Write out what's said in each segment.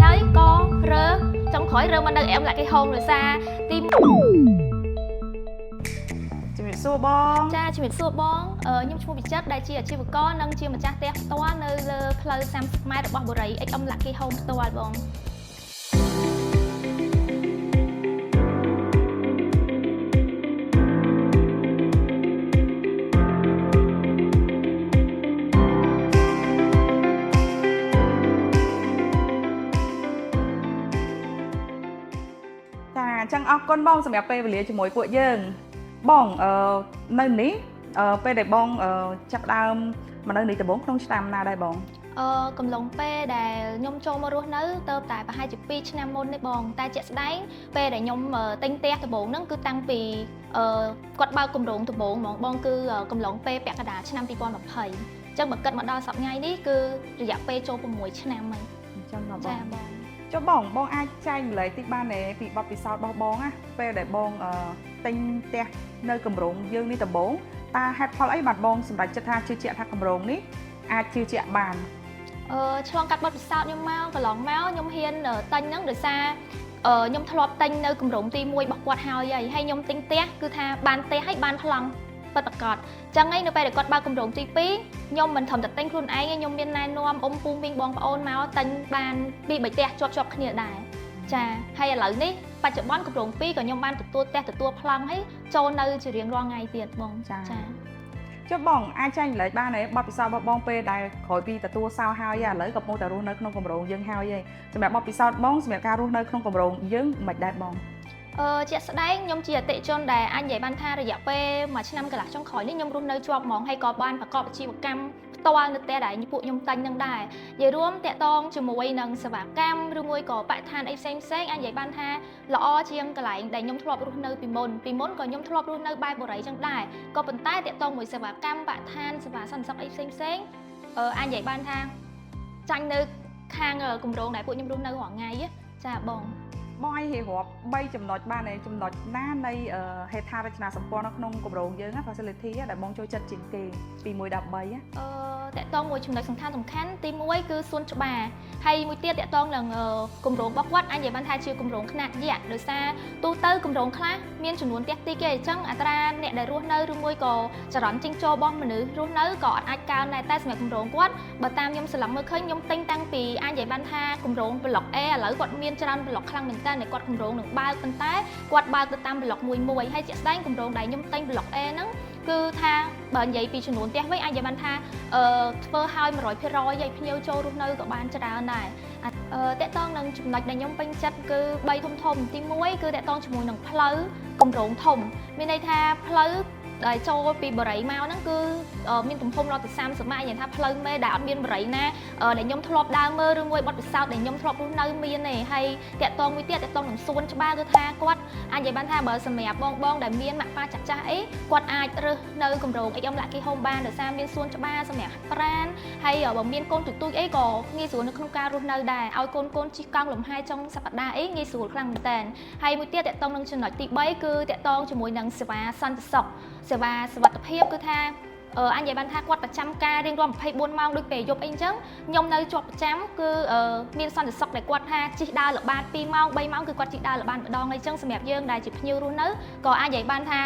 ហើយក៏រើចុងក្រោយរើមកនៅ M Lucky Home ដោយសារទី ជំរាបសួរបង ចាជំរាបសួរបងខ្ញុំឈ្មោះវិចិត្រដែលជាអាជីវករនិងជាម្ចាស់ផ្ទះផ្ទាល់នៅលើផ្លូវ30ម៉ែត្ររបស់បុរី XM Lucky Home ផ្ទាល់បង ចាអញ្ចឹងអរគុណបងសម្រាប់ពេលវេលាជាមួយពួកយើងបងនៅនេះពេលដែលបងចាប់ផ្ដើមមកនៅនេះដំបូងក្នុងឆ្នាំណាដែរបង កំឡុងពេលដែលខ្ញុំចូលមករស់នៅទៅតែប្រហែលជា2ឆ្នាំមុននេះបងតែជាក់ស្ដែងពេលដែលខ្ញុំទិញផ្ទះដំបូងហ្នឹងគឺតាំងពីគាត់បើកគម្រោងដំបូងហ្មងបងគឺកំឡុងពេលពាក់កណ្ដាលឆ្នាំ2020អញ្ចឹងបើគិតមកដល់សប្តាហ៍ថ្ងៃនេះគឺរយៈពេលចូល6ឆ្នាំហើយ អញ្ចឹងហ៎ប ចា ង បង ចុះបងបងអាចចែកម្លែកតិចបានទេពីបទពិសោធន៍របស់បងណាពេលដែលបងទិញផ្ទះនៅគម្រោងយើងនេះដំបូងតើហេតុផលអីបានបងសម្រេចចិត្តថាជឿជាក់ថាគម្រោងនេះអាចជឿជាក់បាន ឆ្លងកាត់បទពិសោធន៍ខ្ញុំមកកន្លងមកខ្ញុំហ៊ានទិញហ្នឹងដោយសារខ្ញុំធ្លាប់ទិញនៅគម្រោងទី1របស់គាត់ហើយហើយហើយខ្ញុំទិញផ្ទះគឺថាបានផ្ទះហើយបានប្លង់ពិតប្រាកដអញ្ចឹងឯងនៅពេលដែលគាត់បើកគម្រោងទី2ខ្ញុំមិនត្រឹមតែទិញខ្លួនឯងទេខ្ញុំមានណែនាំអ៊ំពូមីងបងប្អូនមកទិញបានពីរបីផ្ទះជាប់ជាប់គ្នាដែរចាហើយឥឡូវនេះបច្ចុប្បន្នគម្រោង2ក៏ខ្ញុំបានទទួលផ្ទះទទួលប្លង់ហើយចូលនៅជារៀងរាល់ថ្ងៃទៀតបង ចា ចា ចុះបងអាចចែកម្លែកបានទេបទពិសោធន៍របស់បងពេលដែលក្រោយពីទទួលសោហើយឥឡូវកំពុងតែរស់នៅក្នុងគម្រោងយើងហើយឯងសម្រាប់បទពិសោធន៍បងសម្រាប់ការរស់នៅក្នុងគម្រោងយើងមិនដែរបង ជាក់ស្ដែងខ្ញុំជាអតិថិជនដែលអាចនិយាយបានថារយៈពេលមួយឆ្នាំកន្លះចុងក្រោយនេះខ្ញុំរស់នៅជាប់ហ្មងហើយក៏បានប្រកបអាជីវកម្មផ្ទាល់នៅផ្ទះដែលពួកខ្ញុំទិញនឹងដែរនិយាយរួមតាក់ទងជាមួយនឹងសេវាកម្មឬមួយក៏បរិស្ថានអីផ្សេងផ្សេងៗអាចនិយាយបានថាល្អជាងកន្លែងដែលខ្ញុំធ្លាប់រស់នៅពីមុនពីមុនក៏ខ្ញុំធ្លាប់រស់នៅបែបបុរីចឹងដែរក៏ប៉ុន្តែតាក់ទងមួយសេវាកម្មបរិស្ថានសេវាសន្តិសុខអីផ្សេងផ្សេងៗអាចនិយាយបានថាចាញ់នៅខាងគម្រោងដែលពួកខ្ញុំរស់នៅរាល់ថ្ងៃចាបង បងអាចរៀបរាប់3ចំណុចបានទេចំណុចណានៃហេដ្ឋារចនាសម្ព័ន្ធនៅក្នុងគម្រោងយើងណា facility ណាដែលបងចូលចិត្តជាងគេពី1ដល់3ណា តកតងមួយចំណុចសំខាន់សំខាន់ទី1គឺសួនច្បារហើយមួយទៀតតកតងនឹងគម្រោងរបស់គាត់អាចនិយាយបានថាជាគម្រោងខ្នាតយក្សដោយសារទូទៅគម្រោងខ្លះមានចំនួនផ្ទះតិចគេអញ្ចឹងអត្រាអ្នកដែលរស់នៅឬមួយក៏ចរន្តចេញចូលរបស់មនុស្សរស់នៅក៏អត់អាចកើនដែរតែសម្រាប់គម្រោងគាត់បើតាមខ្ញុំស្រឡឹងមើលឃើញខ្ញុំទិញតាំងពីអាចនិយាយបានថាគម្រោងប្លុក A ឥឡូវគាត់មានច្រើនប្លុកខ្លាំងមែនតើដែលគាត់គម្រោងនឹងបើកប៉ុន្តែគាត់បើកទៅតាមប្លុកមួយមួយហើយជាក់ស្ដែងគម្រោងដែលខ្ញុំទិញប្លុក A ហ្នឹងគឺថាបើនិយាយពីចំនួនផ្ទះវិញអាចនិយាយបានថា ធ្វើឲ្យ100%ឲ្យភ្ញៀវចូលរស់នៅក៏បានច្រើនដែរតកតងនឹងចំណុចដែលខ្ញុំពេញចិត្តគឺ3ធំធំទី1គឺតកតងជាមួយនឹងផ្លូវគម្រោងធំមានន័យថាផ្លូវដែលចូលពីបរិយមកហ្នឹងគឺមានទំហំដល់ទៅ30ម៉ែត្រនិយាយថាផ្លូវមេដែលអត់មានបរិយណាដែលខ្ញុំធ្លាប់ដើរមើលឬមួយបទពិសោធន៍ដែលខ្ញុំធ្លាប់រស់នៅមានទេហើយតកតងមួយទៀតតកតងនឹងសួនច្បារគឺថាគាត់អាចនិយាយបានថាបើសម្រាប់បងបងដែលមានម៉ាក់ប៉ាចាស់ចាស់អីគាត់អាចរើសនៅគម្រោង XM Lucky Home បានដោយសារមានសួនច្បារសម្រាប់ប្រានហើយបើមានកូនទូទូចអីក៏ងាយស្រួលនៅក្នុងការរស់នៅដែរឲ្យកូនកូនជិះកង់លំហែចុងសប្តាហ៍អីងាយស្រួលខ្លាំងមែនតើហើយមួយទៀតតកតងនឹងចំណុចទី3គឺតកតងជាមួយនឹងសេវាសន្តិសុខសេវាសុវត្ថិភាពគឺថាអញនិយាយបានថាគាត់ប្រចាំការរៀងរាល់24ម៉ោងដូចពេលយប់អីអញ្ចឹងខ្ញុំនៅជាប់ប្រចាំគឺមានសន្តិសុខដែលគាត់ថាជិះដើរល្បាត2ម៉ោង3ម៉ោងគឺគាត់ជិះដើរល្បាតម្ដងអីចឹងសម្រាប់យើងដែលជាភ្ញៀវរស់នៅក៏អាចនិយាយបានថា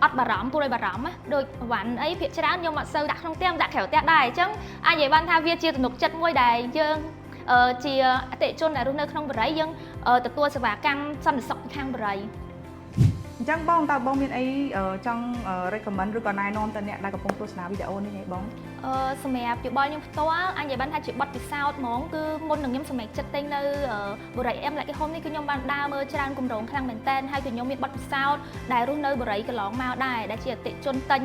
អត់បារម្ភព្រួយបារម្ភណាដូចវ៉ាន់អីភាគច្រើនខ្ញុំអត់សូវដាក់ក្នុងផ្ទះដាក់ក្រៅផ្ទះដែរអញ្ចឹងអាចនិយាយបានថាវាជាទំនុកចិត្តមួយដែលយើងជាអតិថិជនដែលរស់នៅក្នុងបរិយយើងទទួលសេវាកម្មសន្តិសុខពីខាងបរិយ អញ្ចឹងបងតើបងមានអីចង់ recommend ឬក៏ណែនាំទៅអ្នកដែលកំពុងទស្សនាវីដេអូនេះហីបង សម្រាប់យោបល់ខ្ញុំផ្ទាល់អាចនិយាយបានថាជាបទពិសោធន៍ហ្មងគឺមុននឹងខ្ញុំសម្រេចចិត្តទិញនៅបុរី M Lucky Home នេះគឺខ្ញុំបានដើរមើលច្រើនគម្រោងខ្លាំងមែនតើហើយក៏ខ្ញុំមានបទពិសោធន៍ដែលរស់នៅបុរីកន្លងមកដែរដែលជាអតិថិជនទិញ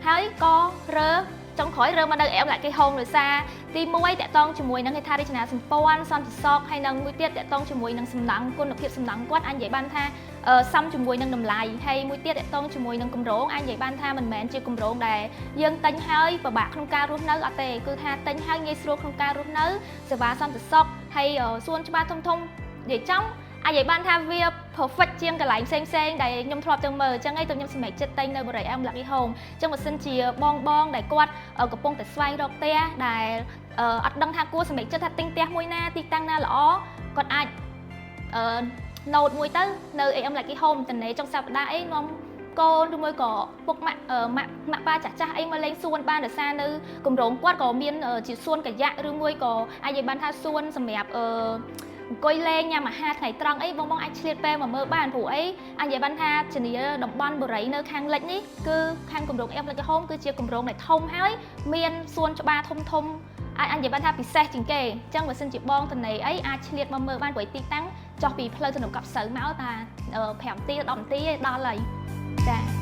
ហើយក៏រើចុងក្រោយរើមកនៅ M Lucky Home ដោយសារទី1តកតងជាមួយនឹងហេដ្ឋារចនាសម្ព័ន្ធសន្តិសុខហើយនិងមួយទៀតតកតងជាមួយនឹងសំណង់គុណភាពសំណង់គាត់អាចនិយាយបានថាសមជាមួយនឹងតម្លៃហើយមួយទៀតតកតងជាមួយនឹងគម្រោងអាចនិយាយបានថាមិនមែនជាគម្រោងដែលយើងទិញហើយពិបាកក្នុងការរស់នៅអត់ទេគឺថាទិញហើយងាយស្រួលក្នុងការរស់នៅសេវាសន្តិសុខហើយសួនច្បារធំធំនិយាយចំ អាចនិយាយបានថាវា perfect ជាងកន្លែងផ្សេងផ្សេងៗដែលខ្ញុំធ្លាប់ទៅមើលអញ្ចឹងឯងទៅខ្ញុំសម្រេចចិត្តទិញនៅបរិយា AM Lucky Home។ អញ្ចឹងបើសិនជាបងបងដែលគាត់កំពុងតែស្វែងរកផ្ទះដែលអត់ដឹងថាគួរសម្រេចចិត្តថាទិញផ្ទះមួយណាទីតាំងណាល្អគាត់អាចnote មួយទៅនៅ AM Lucky Home តនេចុងសប្តាហ៍អីនាំកូនឬមួយក៏ពុកម៉ាក់ម៉ាក់ម៉ាក់ប៉ាចាស់ចាស់អីមកលេងសួនបានដោយសារនៅគម្រោងគាត់ក៏មានជាសួនកាយ៉ាក់ឬមួយក៏អាចនិយាយបានថាសួនសម្រាប់អង្គុយលេងញ៉ាំអាហារថ្ងៃត្រង់អីបងបងអាចឆ្លៀតពេលមកមើលបានព្រោះអីអាចនិយាយបានថាធានាតំបន់បុរីនៅខាងលិចនេះគឺខាងគម្រោង AM Lucky Home គឺជាគម្រោងដែលធំហើយមានសួនច្បារធំធំអាចអាចនិយាយបានថាពិសេសជាងគេអញ្ចឹងបើសិនជាបងតនេអីអាចឆ្លៀតមកមើលបានព្រោះទីតាំងចុះពីផ្លូវទំនប់កប់ស្រូវមកតា5នាទី10នាទីឯងដល់ហើយចា។